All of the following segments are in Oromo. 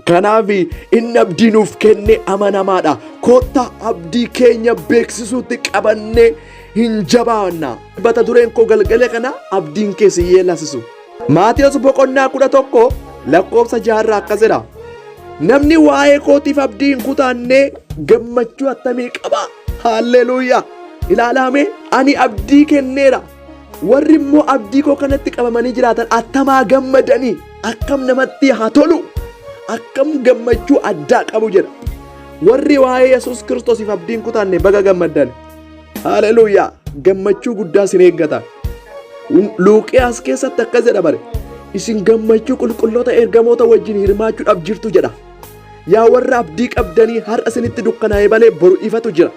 Kanaaf inni abdii nuuf kenne amanamaadha. Kottaa abdii keenya beeksisuutti qabannee hin jabaanna. Mata dureen koo galgala kana abdiin kee si yeellasisu. Maatiyos boqonnaa 11 lakkoofsa 6 akkas jedha. Namni waa'ee kootiif abdii hin kutaanne gammachuu attamii qaba. Haalleluuyaa! Ilaalaame ani abdii kenneera. Warri immoo abdii koo kanatti qabamanii jiraatan attamaa gammadanii akkam namatti haa tolu akkam gammachuu addaa qabu jedha. Warri waa'ee Yesuus Kiristoosiif abdii hin kutaanne baga gammaddan. Haleluuyaa! Gammachuu guddaa isin eeggata. Luuqiyaas keessatti akkas jedha bare. Isin gammachuu qulqulloota ergamoota wajjin hirmaachuudhaaf jirtu jedha. Yaa warra abdii qabdanii har'a isinitti dukkanaa'e malee boru ifatu jira.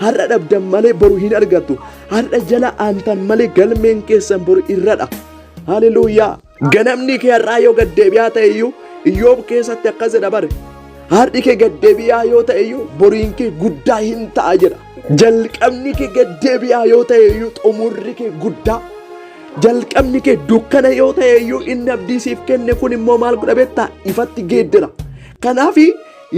Har'a dhabdan malee boru hin argattu. Har'a jala aantan malee galmeen keessan boru irradha. Haleluuyaa! Ganamni kee har'aa yoo gaddeebi'aa ta'e iyyuu Iyyoob keessatti akkas jedha bare. Har'i kee gaddeebi'aa yoo ta'e iyyuu boriin kee guddaa hin ta'a jedha. Jalqabni kee gaddeebi'aa yoo ta'e iyyuu xumurri kee guddaa. Jalqabni kee dukkana yoo ta'e iyyuu inni abdii siif kenne kun immoo maal godha beektaa? Ifatti geeddara. Kanaaf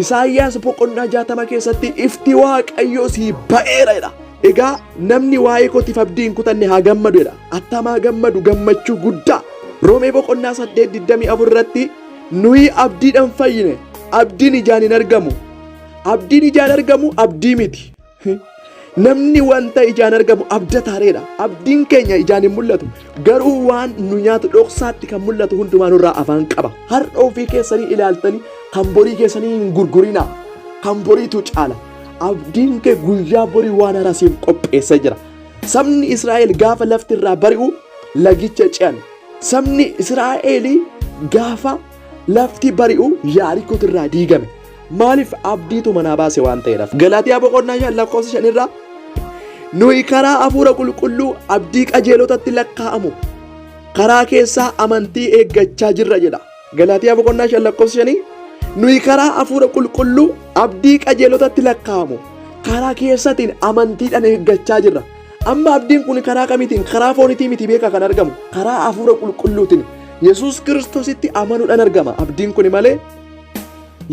Isaayyaas boqonnaa 60 keessatti ifti Waaqayyoo sii ba'eera jedha. Egaa namni waa'ee kootiif abdii hin kutanne haa gammadu jedha. Attamaa gammadu gammachuu guddaa. Roomee boqonnaa 8 24 irratti nuyi abdiidhaan fayyine. Abdiin ijaan hin argamu. Abdiin ijaan argamu abdii miti. Namni wanta ijaan argamu abdataareedha. Abdiin keenya ijaan hin mul'atu. Garuu waan nu nyaatu dhoksaatti kan mul'atu hundumaa nurraa afaan qaba. Har'a ofii keessanii ilaaltanii kan borii keessanii hin gurgurinaa. Kan boriitu caala. Abdiin kee guyyaa borii waan haaraa siif qopheessee jira. Sabni Israa'el gaafa lafti irraa bari'u lagicha ce'an. Sabni Israa'el gaafa lafti bari'u Yaarikootu irraa diigame. Maaliif abdiitu manaa baase waan ta'eedhaaf. Galaatiyaa boqonnaa 5 lakkoofsa 5 irraa nuyi karaa hafuura qulqulluu abdii qajeelotatti lakkaa'amu karaa keessaa amantii eeggachaa jirra jedha. Galaatiyaa boqonnaa 5 lakkoofsa 5 nuyi karaa hafuura qulqulluu abdii qajeelotatti lakkaa'amu karaa keessatiin amantiidhaan eeggachaa jirra. Amma abdiin kun karaa kamiitiin? Karaa foonitii miti beekaa kan argamu. Karaa hafuura qulqulluutiin Yesuus Kiristoositti amanuudhaan argama. Abdiin kun malee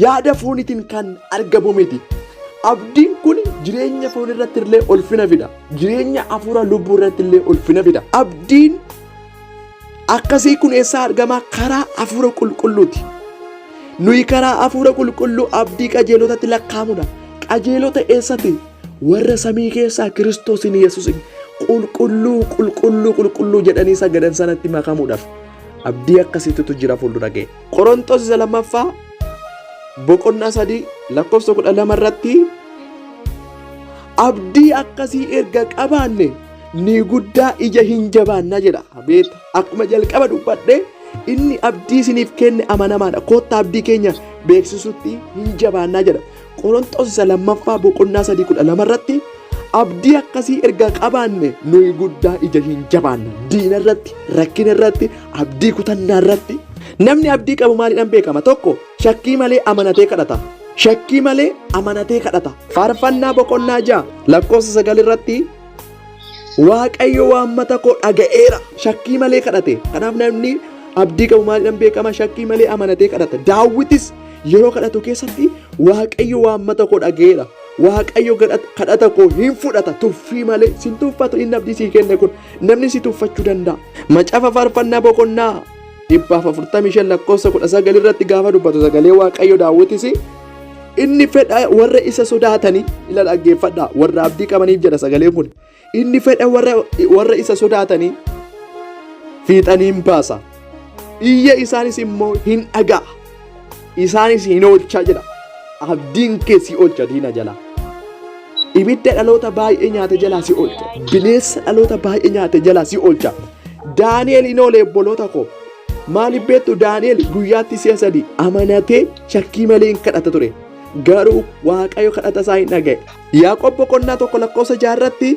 yaada foonitiin kan argamu miti. Abdiin kun jireenya foon irratti illee ulfina fida. Jireenya hafuura lubbuu irratti illee ulfina fida. Abdiin akkasii kun eessaa argama? Karaa hafuura qulqulluuti. Nuyi karaa hafuura qulqulluu abdii qajeelotatti lakkaa'amudha. Qajeelota eessatti? Warra samii keessaa Kiristoosiin Yesuusin qulqulluu qulqulluu qulqulluu jedhanii sagadan sanatti makamuudhaaf abdii akkasiitu jira fuuldura kee. Qorontos isa lammaffaa boqonnaa 3 lakkoofsa 12 irratti abdii akkasii erga qabaanne ni guddaa ija hin jabaanna jedha. Beeta akkuma jalqaba dubbadhe inni abdii isiniif kenne amanamaadha. Koottaa abdii keenya beeksisutti hin jabaannaa jedha. Qorontos isa lammaffaa boqonnaa 3 12 irratti abdii akkasii erga qabaanne nuyi guddaa ija hin jabaanna. Diina irratti, rakkina irratti, abdii kutannaa irratti. Namni abdii qabu maaliidhaan beekama? Tokko shakkii malee amanatee kadhata. Shakkii malee amanatee kadhata. Faarfannaa boqonnaa 6 lakkoofsa 9 irratti Waaqayyo waammata koo dhaga'eera. Shakkii malee kadhate. Kanaaf namni abdii qabu maaliidhaan beekama? Shakkii malee amanatee kadhata. Daawwitis yeroo kadhatu keessatti Waaqayyo waammata koo dhaga'eera. Waaqayyo kadhata koo hin fudhata. Tuffii malee sin tuffatu inni abdii sii kenne kun namni si tuffachuu danda'a. Macaafa faarfannaa boqonnaa 145 lakkoofsa 19 irratti gaafa dubbatu sagalee Waaqayyo Daawwitis inni fedha warra isa sodaatanii ila dhaggeeffadhaa warra abdii qabaniif jedha sagaleen kun inni fedha warra isa sodaatanii fiixanii hin baasa iyya isaanis immoo hin dhaga'a isaanis hin oolcha jedha abdiin kee si oolcha diina jalaa ibidda dhaloota baay'ee nyaate jalaa si oolcha bineensa dhaloota baay'ee nyaate jalaa si oolcha Daani'el hin oole obboloota koo maaliif beektu Daani'el guyyaatti si'a sadi amanatee shakkii malee hin kadhata ture garuu Waaqayyo kadhata isaa hin dhaga'e Yaaqoob boqonnaa 1 lakkoofsa 6 irratti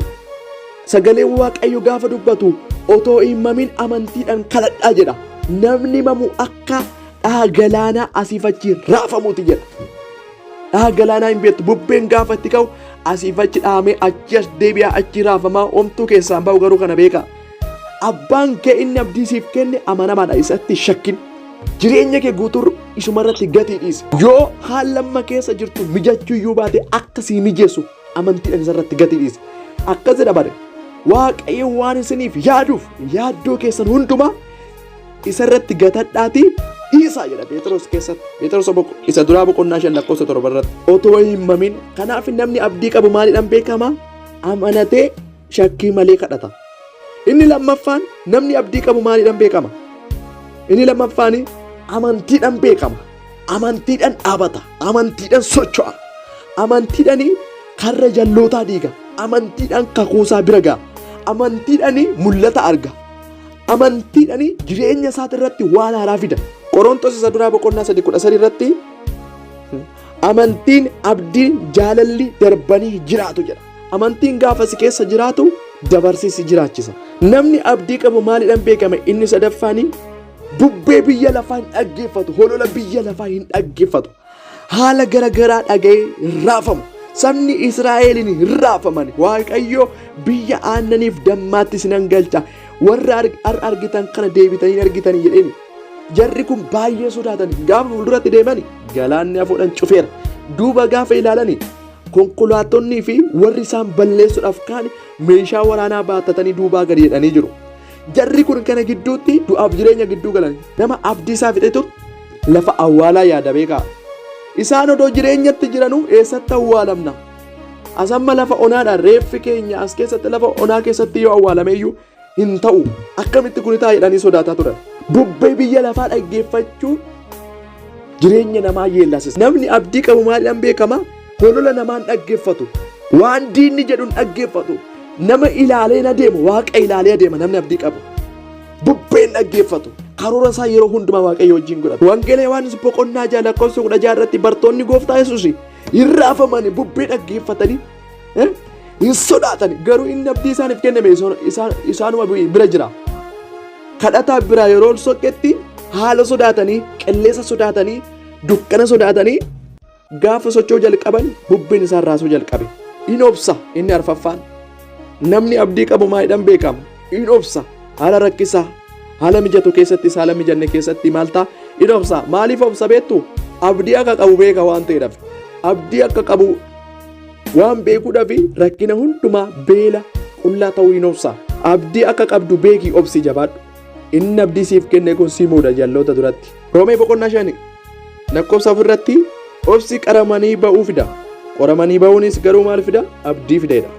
sagaleen Waaqayyo gaafa dubbatu otoo hin mamin amantiidhaan kadhadhaa jedha. Namni mamu akka dhaha galaanaa asiif achi raafamuuti jedha. Dhaha galaanaa hin beektu bubbeen gaafa itti ka'u asiif achi dhahamee achi as deebi'aa achi raafamaa homtuu keessaan ba'u garuu kana beeka. Abbaan kee inni abdii siif kenne amanamaadha isatti shakkin. Jireenya kee guutuu isuma irratti gatii dhiisi. Yoo haala amma keessa jirtu mijachuu iyyuu baate akka sii mijeessu amantiidhaan isa irratti gatii dhiisi. Akkas jedha bare. Waaqayyo waan isiniif yaaduuf yaaddoo keessan hundumaa isa irratti gatadhaatii dhiisaa jedha Phexros keessatti. Phexros isa duraa boqonnaa 5 lakkoofsa 7 irratti. Otoo hin mamin. Kanaaf namni abdii qabu maaliidhaan beekama? Amanatee shakkii malee kadhata. Inni lammaffaan namni abdii qabu maaliidhaan beekama? Inni lammaffaan amantiidhaan beekama. Amantiidhaan dhaabata. Amantiidhaan socho'a. Amantiidhaan karra jallootaa diiga. Amantiidhaan kakuusaa bira ga'a. Amantiidhaan mul'ata arga. Amantiidhaan jireenya isaati irratti waan haaraa fida. Qorontos isa duraa boqonnaa 3:13 irratti amantiin, abdiin, jaalalli darbanii jiraatu jedha. Amantiin gaafa si keessa jiraatu dabarsee si jiraachisa. Namni abdii qabu maaliidhaan beekama? Inni sadaffaanii bubbee biyya lafaa hin dhaggeeffatu, holola biyya lafaa hin dhaggeeffatu. Haala garagaraa dhaga'ee hin raafamu. Sabni Israa'eliin hin raafaman. Waaqayyo biyya aannaniif dammaatti isinan galcha. Warra har'a argitan kana deebitanii hin argitanii jedheen. Jarri kun baay'ee sodaatan. Gaafa fuulduratti deemani galaanni afuudhaan cufeera. Duuba gaafa ilaalani konkolaattonnii fi warri isaan balleessuudhaaf kaan meeshaa waraanaa baattatanii duubaa gadi jedhanii jiru. Jarri kun kana gidduutti du'aaf jireenya gidduu galan. Nama abdii isaa fixetu lafa awwaalaa yaada beekaa. Isaan odoo jireenyatti jiranuu eessatti awwaalamna? As amma lafa onaadha reeffi keenya as keessatti lafa onaa keessatti yoo awwaalame iyyuu hin ta'u. Akkamitti kun ta'a jedhanii sodaataa turan. Bubbee biyya lafaa dhaggeeffachuu jireenya namaa yeellasisa. Namni abdii qabu maaliidhaan beekama? Holola namaan dhaggeeffatu. Waan diinni jedhu hin dhaggeeffatu. Nama ilaalee hin adeemu, Waaqa ilaalee adeema namni abdii qabu. Bubbeen dhaggeeffatu. Karoora isaa yeroo hundumaa Waaqayyo wajjin godhata. Wangeela Yohaannis boqonnaa 6 lakkoofsa 16 irratti bartoonni gooftaa Yesuus hin raafamani bubbee dhaggeeffatanii hin sodaatan, garuu inni abdii isaaniif kenname isaanuma bira jira. Kadhataa biraa yeroo ol soqqetti haala sodaatanii, qilleensa sodaatanii, dukkana sodaatanii gaafa socho'uu jalqaban bubbeen isaan raasuu jalqabe. In obsa inni arfaffaan. Namni abdii qabu maayidhaan beekama? In obsa. Haala rakkisaa, haala mijatu keessattis haala mijanne keessatti maal ta'a? In obsa. Maaliif obsa beektu? Abdii akka qabu beeka waan ta'eedhaaf. Abdii akka qabu waan beekuudhaaf rakkina hundumaa beela qullaa ta'uu in obsa. Abdii akka qabdu beekii obsi jabaadhu. Inni abdii siif kenne kun si muuda jalloota duratti. Roomee boqonnaa 5 lakkoofsa 4 irratti obsi qaramanii ba'uu fida. Qoramanii ba'uunis garuu maal fida? Abdii fideedha.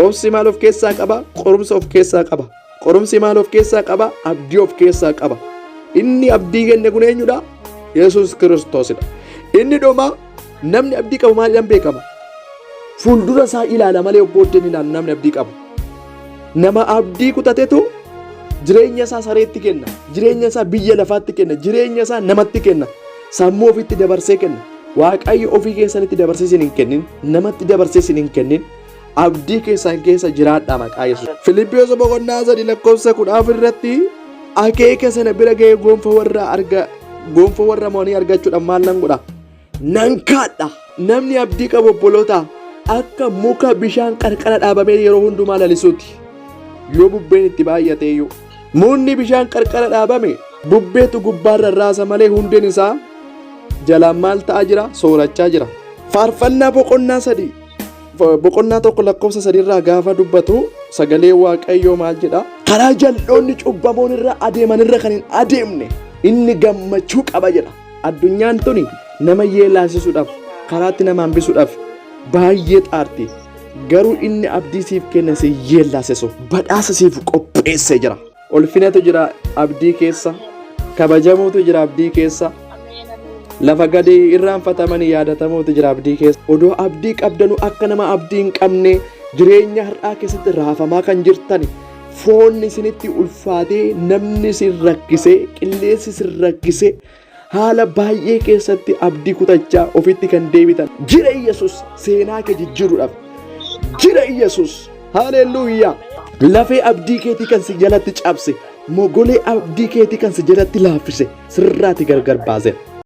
Obsi maal of keessaa qaba? Qorumsa of keessaa qaba. Qorumsi maal of keessaa qaba? Abdii of keessaa qaba. Inni abdii kenne kun eenyudha? Yesuus Kiristoosidha. Inni dhuma namni abdii qabu maaliidhaan beekama? Fuuldura isaa ilaala malee booddeen ilaalu namni abdii qabu. Nama abdii kutatetu jireenya isaa sareetti kenna, jireenya isaa biyya lafaatti kenna, jireenya isaa namatti kenna, sammuu ofitti dabarsee kenna. Waaqayyo ofii keessanitti dabarsee isin hin kennin, namatti dabarsee isin hin kennin. Abdii keessan keessa jiraadhaa maqaa Yesuus. Filiphiyos boqonnaa 3 lakkoofsa 14 irratti akeeka sana bira ga'ee gonfa warra mo'anii argachuudhaaf maal nan godha? Nan kaadha. Namni abdii qabu obboloota akka muka bishaan qarqara dhaabamee yeroo hundumaa lalisuuti. Yoo bubbeen itti baay'ate iyyuu. Mukni bishaan qarqara dhaabame bubbeetu gubbaarra raasa malee hundeen isaa jalaan maal ta'aa jira? Soorachaa jira. Faarfannaa boqonnaa 3 boqonnaa 1 lakkoofsa 3 irraa gaafa dubbatu sagalee Waaqayyoo maal jedha? Karaa jal'oonni cubbamoon irra adeeman irra kan hin adeemne inni gammachuu qaba jedha. Addunyaan tuni nama yeelaasisuudhaaf karaatti nama hambisuudhaaf baay'ee xaarti. Garuu inni abdii siif kenne si yeellaasisu badhaasa siif qopheessee jira. Ulfinatu jira abdii keessa, kabajamuutu jira abdii keessa, lafa gadi irraanfatamanii yaadatamuutu jira abdii keessa. Odoo abdii qabdanuu akka nama abdii hin qabne jireenya har'aa keessatti raafamaa kan jirtani foonni isinitti ulfaatee namni isin rakkisee qilleensi isin rakkisee haala baay'ee keessatti abdii kutachaa ofitti kan deebitan jira Yesus seenaa kee jijjiiruudhaaf jira Yesus. Haleluuyaa! Lafee abdii keetii kan si jalatti cabse, mogolee abdii keetii kan si jalatti laaffise sirraati gargar baaseera.